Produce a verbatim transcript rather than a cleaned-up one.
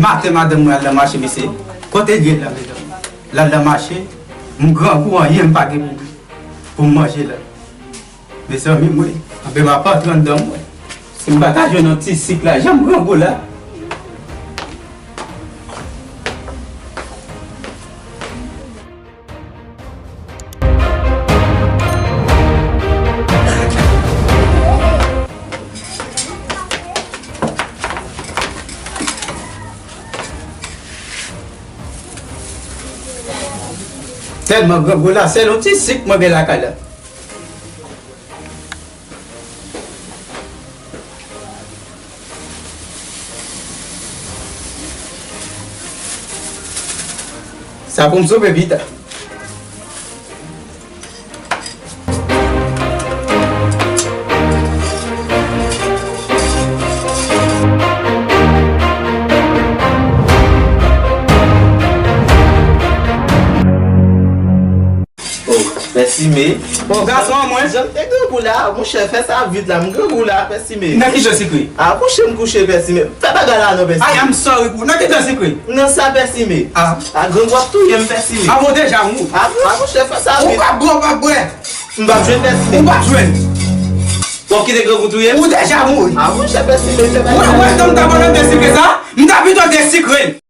Maten madanm mwen al nan mache, mesye. Kote l ye la, medam? L al nan mache, m grangou, anyen m pa gen pou, pou m manje la. Mezanmi, mwen, anben m ap antre anndan mwen. Si m pa ta jwenn yon ti sik la, jan m grangou la. Tèlman grangou la, sèl yon ti sik mwen gen lakay la. Sa pou m soupe pita. Oh, Pè Sime. Bon, gason an mwen. Jan m te grangou la, monchè, fè sa vit la, m grangou la, Pè Sime. Nan ki jan sikre? A, kouche m kouche, Pè Sime. Fè bagay la non, Pè Sime. I am sorry pou. Nan ki jan sikre? Nan sa, Pè Sime. A. A, grangou ap touye m, Pè Sime. A, bon, deja, m. A, a, monchè, fè sa vit. Ou p ap bwè, ou p ap bwè. M p ap jwenn, Pè Sime. Ou p ap jwenn. W ap kite grangou touye m? Ou deja mouri. A, monchè, Pè Sime, fè bagay la. Wè, wè, jan m t ap pale de sikre sa, m ta pito de sikre l.